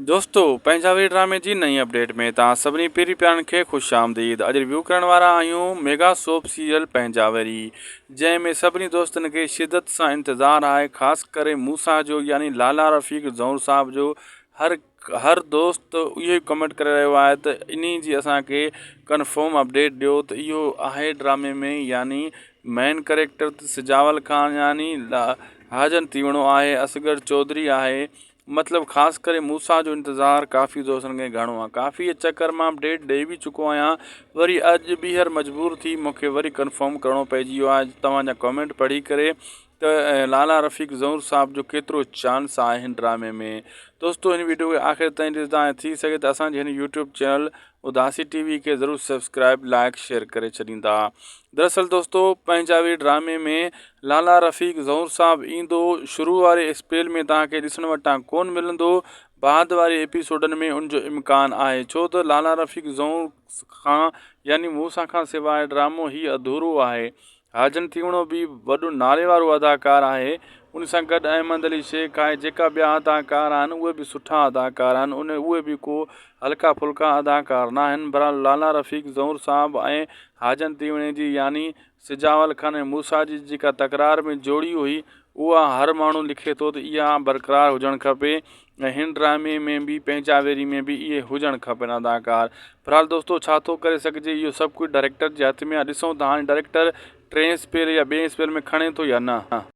دوستو پنهنجا وير ڊرامي جي نئين اپڊيٽ ۾ توهان سڀني پيري پيارن کي خوش آمديد اڄ ريويو ڪرڻ وارا آهيون ميگا سوپ سيريل پنهنجا ويري جنهن ۾ سڀني دوستن کي شدت سان انتظار آهي خاص ڪري موسيٰ جو يعني لالا رفيق زئور صاحب جو هر هر دوست اهو ئي ڪمينٽ ڪري رهيو آهي ته انهي جي اسان کي ڪنفرم اپڊيٽ ڏيو ته اهو آهي ڊرامي ۾ يعني مين ڪريڪٽر سجاول خان يعني حاجن تيوڻو آهي اصغر چوڌري آهي مطلب خاص ڪري موسيٰ جو انتظار ڪافي دوستن کي گهڻو آ ڪافي چڪر مان اپڊيٽ ڏئي به چڪو آهيان وري اڄ ٻيهر مجبور ٿي مونکي وري ڪنفرم ڪرڻو پئجي ويو آهي توهان جا ڪمينٽ پڙهي ڪري ته لالا رفيق زئور صاحب جو ڪيترو چانس آهي هن ڊرامي ۾ دوستو هن ويڊيو کي آخر تائين ڏسندا ۽ ٿي سگهي ته اسان جي هن يوٽيوب چينل اداسي ٽي وي کي ضرور سبسڪرائب لائڪ شيئر ڪري ڇڏيندا دراصل دوستو پنهنجا وي ڊرامي ۾ لالا رفيق ظهور صاحب ايندو شروع واري اسپيل ۾ توهان کي ڏسڻ وٽان ڪون ملندو بعد واري ايپيسوڊن ۾ ان جو امڪان آهي ڇو ته لالا رفيق ظهور کان يعني موسيٰ کان سواء ڊرامو هي اڌورو آهي حاجن تيوڻو به وڏو نالي وارو اداڪار آهي ان سان گڏ احمد علي شيخ آهي جيڪا ٻيا اداڪار آهن اهي به سٺا اداڪار آهن ان اهي به ڪو هلڪا ڦلڪا اداڪار ناهن بهرحال لالا رفيق زئور صاحب ۽ حاجن تيوڻي جي يعني سجاول خان ۽ موسيٰ جي جيڪا تڪرار ۾ جوڙي هئي اها هر ماڻهو لکي ٿو ته اها برقرار هجڻ کپي ۽ هن ڊرامي ۾ به پنهنجا ويري ۾ به اهي هجڻ کپن اداڪار بھرحال دوستو ڇا ٿو ڪري سگهجي اهو سڀ ڪجهه ڊائريڪٽر جي هٿ ۾ آهي ڏسون ته هاڻي ڊائريڪٽر ٽئين اسپيل يا ٻئين اسپيل ۾ کڻي ٿو يا نه.